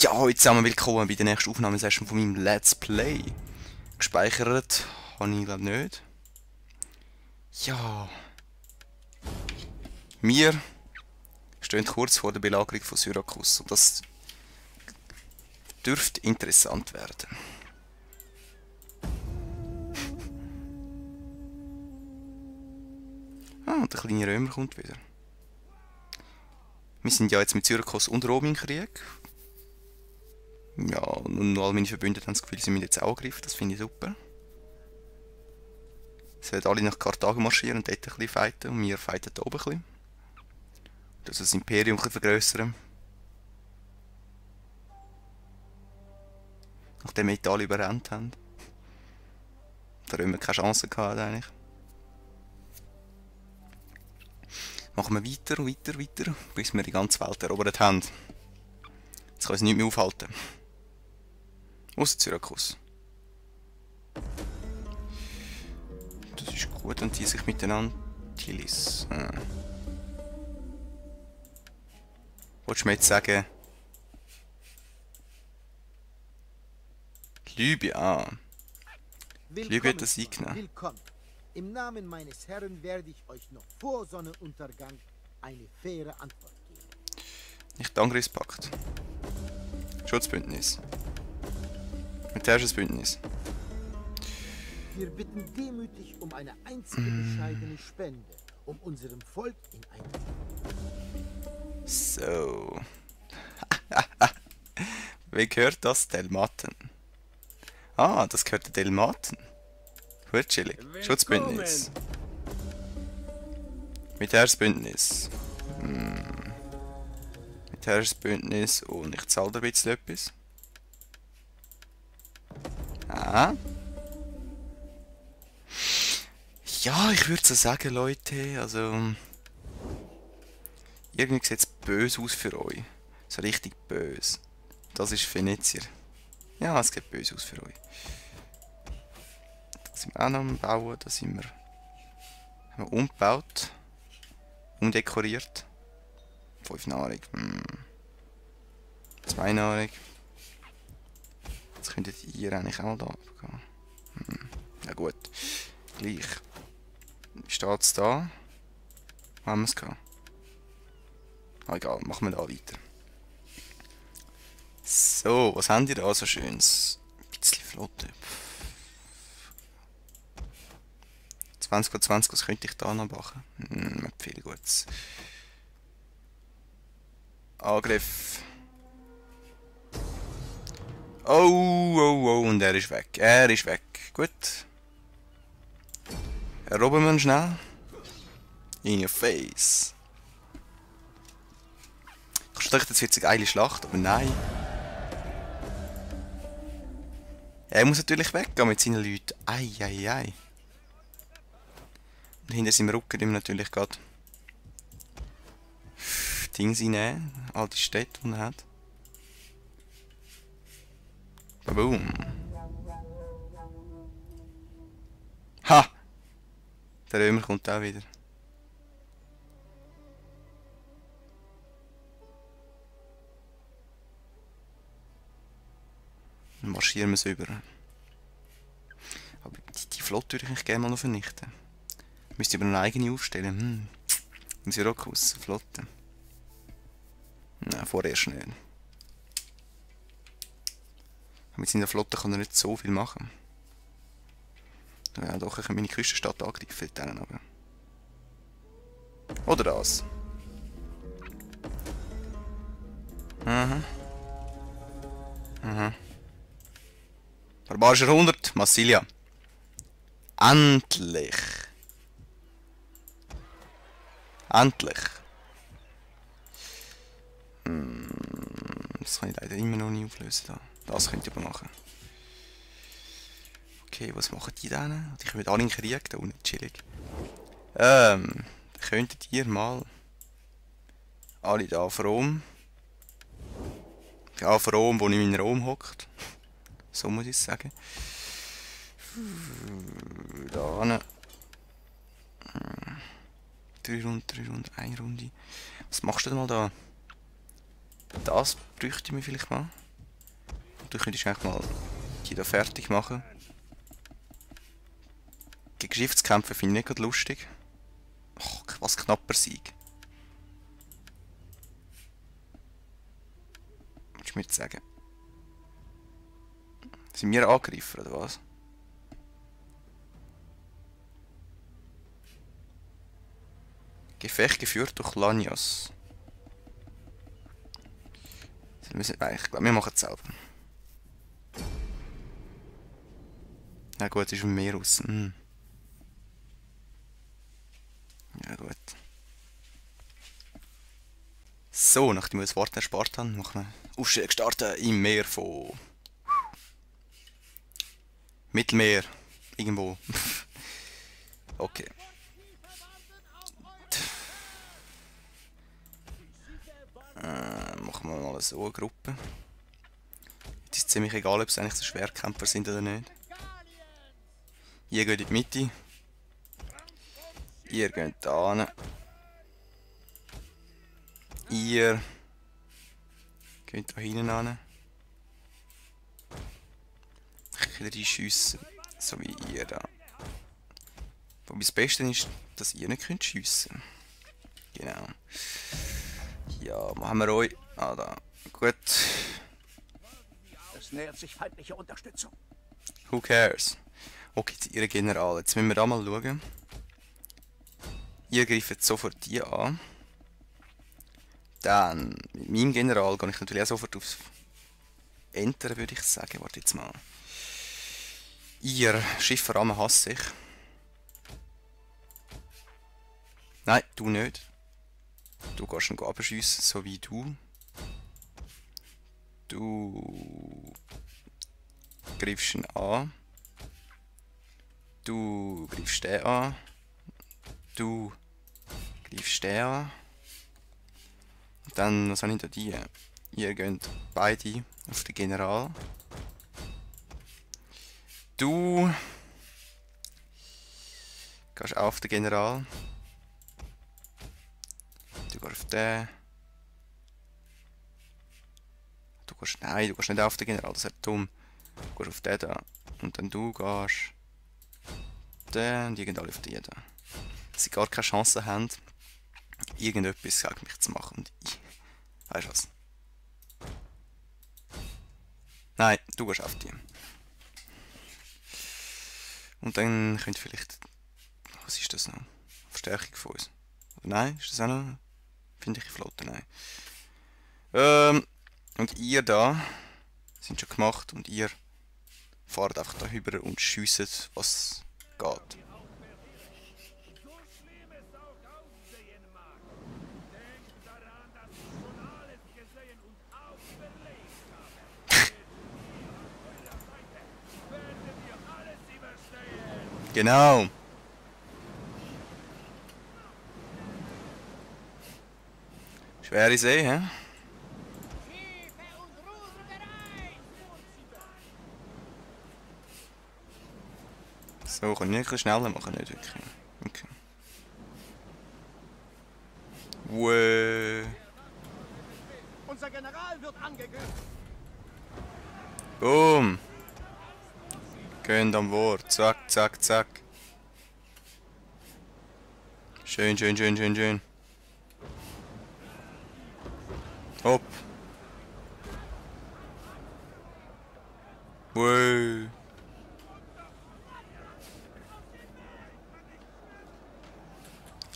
Ja, heute zusammen willkommen bei der nächsten Aufnahmesession von meinem Let's Play. Gespeichert habe ich glaube nicht. Ja. Wir stehen kurz vor der Belagerung von Syrakus und das dürfte interessant werden. Ah, und der kleine Römer kommt wieder. Wir sind ja jetzt mit Syrakus und Rom im Krieg. Ja, und all meine Verbündeten haben das Gefühl, sie müssen jetzt auch angreifen. Das finde ich super. Sie werden alle nach Karthago marschieren und dort ein bisschen fighten. Und wir fighten hier oben ein bisschen. Also das Imperium ein bisschen vergrössern. Nachdem wir Italien überrannt haben. Da haben wir keine Chance gehabt eigentlich. Machen wir weiter, bis wir die ganze Welt erobert haben. Jetzt kann uns nichts mehr aufhalten. Ausser Syrakus. Das ist gut, und die sich miteinander. Tilis. Wolltest du mir jetzt sagen? Libyen. Libyen hat das eingenommen. Willkommen. Im Namen meines Herrn werde ich euch noch vor Sonnenuntergang eine faire Antwort geben. Nicht der Angriffspakt. Schutzbündnis. Militärisches Bündnis. Wir bitten demütig um eine einzige bescheidene Spende, um unserem Volk in ein... So. Wie gehört das? Delmaten. Ah, das gehört der Delmaten. Gut, chillig. Schutzbündnis. Militärisches Bündnis. Militärisches Bündnis und ich zahle dir ein bisschen etwas. Ah. Ja, ich würde so sagen, Leute, also... Irgendwie sieht es böse aus für euch. So richtig böse. Das ist Venezier. Ja, es sieht böse aus für euch. Da sind wir auch noch am Bauen. Da sind wir... Haben wir umgebaut. Umdekoriert. 5 Nahrung. 2 Nahrung. Jetzt könntet ihr eigentlich auch mal da abgehen. Ja gut. Gleich. Wie steht es da? Wo haben wir es gehabt? Ah, egal, machen wir da weiter. So, was haben die da so schönes? Ein bisschen Flotte. 20 was könnte ich da noch machen? Nicht viel Gutes. Angriff. Oh, und er ist weg. Er ist weg. Gut. Erobern wir ihn schnell. In your face. Ich dachte, das wird eine geile Schlacht, aber nein. Er muss natürlich weggehen mit seinen Leuten. Ei. Und hinter seinem Rücken tun wir natürlich gerade Dings reinnehmen. All die Städte, die er hat. Boom. Ha! Der Römer kommt auch wieder. Dann marschieren wir es über. Aber die Flotte würde ich eigentlich gerne mal noch vernichten. Müsste ich aber eine eigene aufstellen. Im Syrakus, Flotte. Nein, vorerst nicht. Mit seiner Flotte kann er nicht so viel machen. Ja, doch, ich kann meine Küstenstadt angreifen, aber... Oder das. Barbarischer 100, Massilia. Endlich. Das kann ich leider immer noch nicht auflösen. Da. Das könnt ihr aber machen. Okay, was machen die denn? Die kommen alle in den Krieg, da unten chillig. Könntet ihr mal alle da auf Rom. Ja, auf Rom, wo ich in Rom hockt. So muss ich es sagen. Da hinten. 3 Runden, 1 Runde. Was machst du denn mal da? Das bräuchte ich mir vielleicht mal. Du könntest eigentlich mal die da fertig machen. Gegen Schiff zu kämpfen finde ich nicht gerade lustig. Oh, was knapper Sieg. Was willst du mir jetzt sagen? Sind wir Angreifer oder was? Gefecht geführt durch Lanios. Ich glaube, wir machen es selber. Ja gut, ist im Meer raus. Ja gut. So, nachdem wir das Wort erspart haben, machen wir Aufstieg starten im Meer von Mittelmeer. Irgendwo. Okay. Machen wir mal so eine Gruppe. Es ist ziemlich egal, ob es eigentlich so Schwerkämpfer sind oder nicht. Ihr geht in die Mitte. Ihr geht da hin. Ihr geht da hinten hin. Ich will reinschiessen, so wie ihr da. Wobei das Beste ist, dass ihr nicht schiessen könnt. Genau. Ja, machen wir euch. Ah, da. Gut. Es nähert sich feindliche Unterstützung. Who cares? Okay, ihre General. Jetzt müssen wir da mal schauen. Ihr greift sofort die an. Dann, mit meinem General gehe ich natürlich auch sofort aufs Enter, würde ich sagen. Warte jetzt mal. Ihr Schifferrahmen hasse ich. Nein, du nicht. Du gehst ihn abschiessen, so wie du. Du greifst ihn an. Du greifst den an. Du greifst den an. Und dann, was habe ich da die? Ihr geht beide auf den General. Du gehst auch auf den General. Du gehst auf den. Nein, du gehst nicht auf den General, das ist dumm. Du gehst auf den da. Und dann du gehst. Den und irgendwann auf den da. Dass sie gar keine Chance haben, irgendetwas gegen mich zu machen. Und ich. Weißt du was? Nein, du gehst auf die. Und dann könnt ihr vielleicht. Was ist das noch? Verstärkung von uns. Oder nein? Ist das auch noch? Finde ich Flotte? Nein. Und ihr da sind schon gemacht und ihr fahrt einfach da rüber und schiesst, was geht. Genau. Schwere See, hä? So, kann ich nicht ein bisschen schneller machen, nicht wirklich. Okay. Unser General wird angegriffen. Boom. Gehen am Wort. Zack, zack, zack. Schön, schön, schön, schön, schön. Hopp. Wow.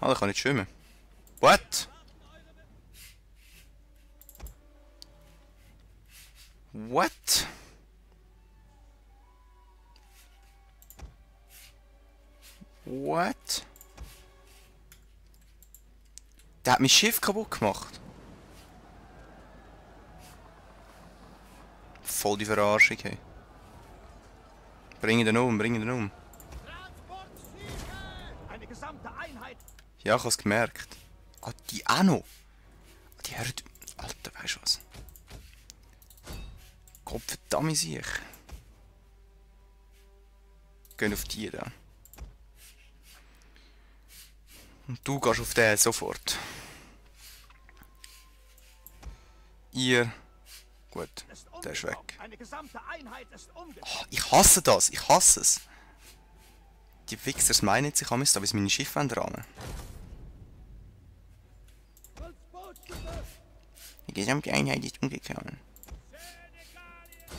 Ah, da kann ich schwimmen. What? What? What? Der hat mein Schiff kaputt gemacht. Voll die Verarschung, hey. Bring ihn um, bring ihn um. Eine gesamte Einheit. Ja, ich hab's gemerkt. Ah, die auch noch. Die hört. Alter, weißt du was? Gott verdammt sich. Gehen auf die da. Und du gehst auf den sofort. Ihr. Gut. Der ist weg. Eine gesamte Einheit ist umgekommen. Oh, ich hasse das, ich hasse es. Die Wichsers meinen sich, da wie sie meine Schiffe rahmen. Die gesamte Einheit ist umgekommen.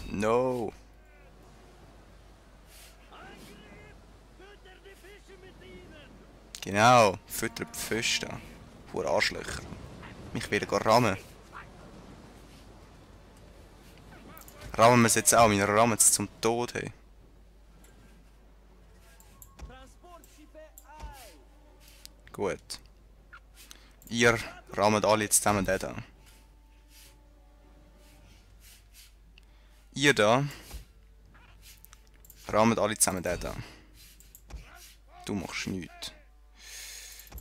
No. Genau, füttert die Füße da. Vor Arschlöcher. Mich wieder rammen. Rammen wir es jetzt auch, wir rammen es zum Tod. Hey. Gut. Ihr rammt alle jetzt zusammen den da. Ihr da rammt alle zusammen den da. Du machst nichts.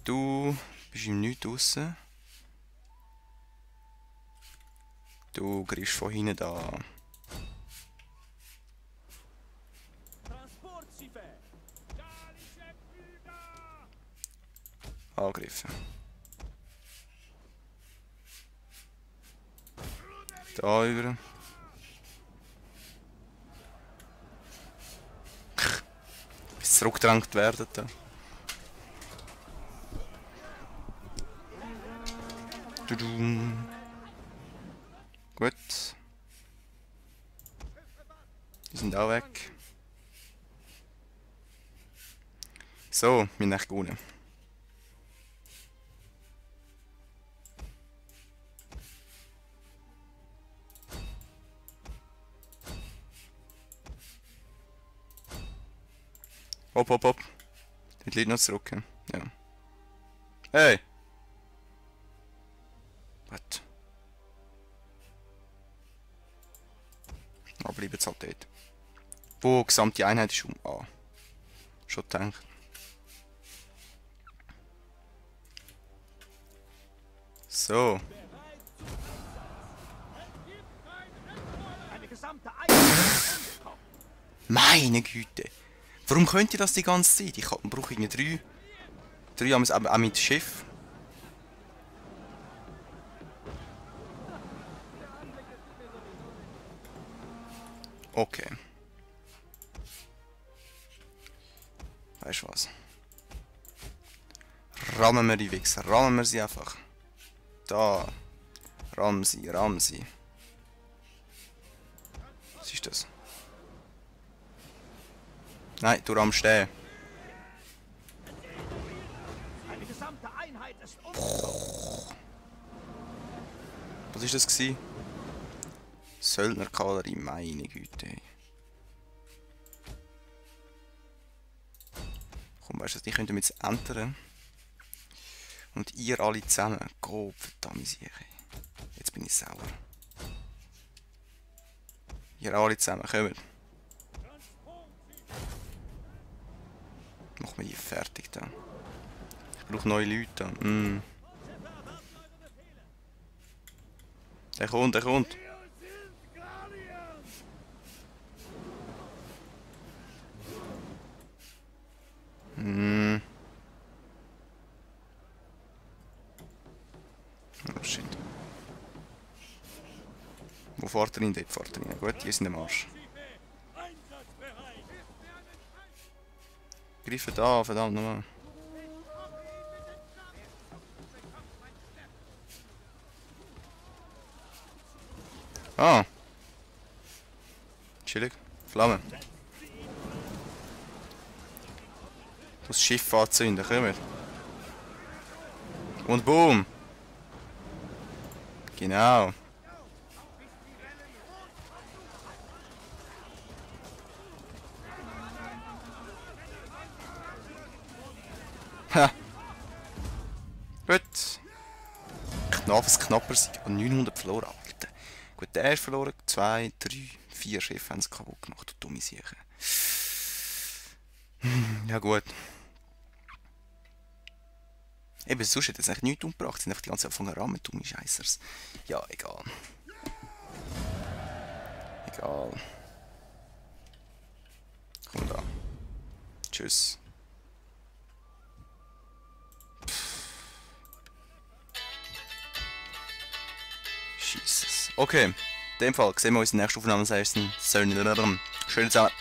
Du bist im Nichts draussen. Du greifst von hinten da. Angriffen. Da über. Bis zurückgedrängt werden da. Gut. Die sind auch weg. So, wir sind echt gewonnen. Hopp, hopp, hopp. Die Leute noch zurück. Ja. Hey! Was? Aber bleiben jetzt halt dort. Wo gesamte Einheit ist um. Ah. Schon gedacht. So. Eine gesamte Einheit ist umgekommen. Meine Güte! Warum könnt ihr das die ganze Zeit? Ich brauche irgendwie drei auch mit Schiff. Okay. Weißt du was? Rammen wir die Wichser, rammen wir sie einfach. Da. Ramm sie, ramm sie. Was ist das? Nein, du rammst den. Eine gesamte Einheit ist umgekommen. Was ist das gsi? Söldnerkavallerie, meine Güte. Komm, weißt du, die könnt ihr jetzt ändern. Und ihr alle zusammen. Gott, verdammt sicher. Jetzt bin ich sauer. Ihr alle zusammen, kommt. Machen wir hier fertig da. Ich brauche neue Leute da. Der kommt, der kommt. Oh shit. Wo fährt er hin? Dort fährt er hin. Gut, hier sind am Arsch. Greifen da, verdammt nochmal. Ah! Chillig. Flamme. Das Schiff anzünden, kommen. Und boom! Genau. Ha! Gut. Knappes knapper sind aber 900 verloren. Alter. Gut, der ist verloren. 2, 3, 4 Schiffe haben sie kaputt gemacht. Du dumme Siechen. Ja gut. Eben, sonst hat es eigentlich nichts umgebracht. Sie sind einfach die ganze Zeit von Rammen, dumme Scheissers. Ja, egal. Egal. Komm da. Tschüss. Jesus. Okay. In dem Fall sehen wir uns in der nächsten Aufnahme. Schönen zusammen.